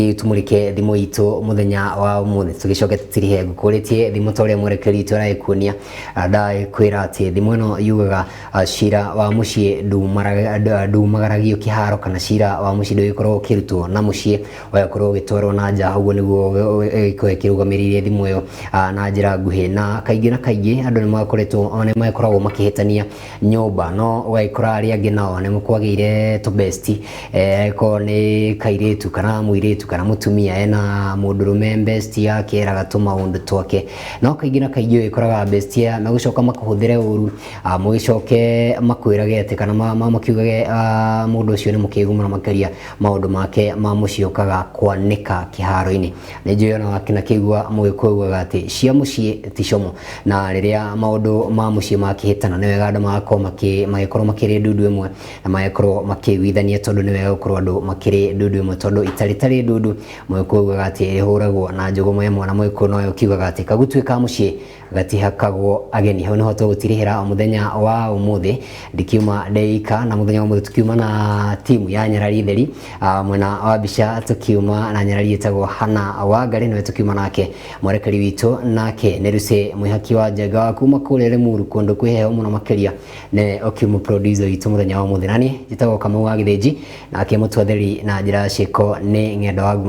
Tumurike thimũ itũ mũthenya wa ũmũthĩ, tũgĩcoke tũtirihe. Ngũkũrĩtie thimũ ta ũrĩa mwerekeri witũ aragĩkuonia, ndakwĩra atĩ thimũ ĩno yugaga, cira wa mũciĩ ndumagaragio kĩharo, kana cira wa mũciĩ ndũgĩkoragwo ũkĩrutwo na mũciĩ, ũgakorwo ũgĩtwarwo na nja. Ũguo nĩguo ĩgĩkorwo ĩkĩrũgamĩrĩire thimũ ĩyo na njĩra nguhĩ. Na kaingĩ na kaingĩ andũ nĩ makoretwo, nĩ makoragwo makĩhĩtania nyũmba, no ũgagĩkora arĩa angĩ nao nĩ kwagĩire tũbesti, korwo nĩ kairĩtu kana mũirĩtu kana mũtumia ena mũndũrũme besti yake eraga tũmaũndũ twake, no kaingĩ na kaingĩ ũgĩkoraga besti aya megũcoka makũhũthĩre ũru, mũgĩcoke makwĩrage atĩ kana makiugage mũndũ ũcio nĩ mũkĩgu mũno makĩria, maũndũ make ma mũciĩ ũkaga kwanĩka kĩharo-inĩ. Nĩ njũĩ ona wakĩnakĩigua mũgĩkũyũ ugaga atĩ cia mũciĩ ti como, na rĩrĩa maũndũ ma mũciĩ makĩhĩtana, nĩ wega andũ magakorwo magĩkorwo makĩrĩ ndundu ĩmwe na magakorwo makĩiguithania, tondũ nĩ wega gũkorwo andũ makĩrĩ ndundu ĩmwe, tondũ itarĩ tarĩ ndundu, mũgĩkũyũ ugaga atĩ rĩhũragwo na njũgũma ĩmwe, na mũgĩkũyũ nowe ũkiugaga atĩ kagutuĩ ka mũciĩ gatihakagwo ageni. Hau niho tũgũtirihĩra mũthenya wa ũmũthĩ. Ndikiuma ndeika, na mũthenya wa ũmũthĩ tukiuma na timu ya Nyarari Theri. Mwena wa mbica tukiuma na Nyarari ĩtagwo Hana Wangari, nĩwe tukiuma nake. Mwerekeri witũ nake nĩ Lucy Mwĩhaki wa Njenga wa kuma kũrĩa Limuru, kũndũ kwĩ heho mũno makĩria, nĩwe ũkiuma producer witũ mũthenya wa ũmũthĩ. Nani njĩtagwo Kamau wa Gĩthĩnji, nake mũtwatheri na njĩra ya ciĩko nĩ Ng'endo.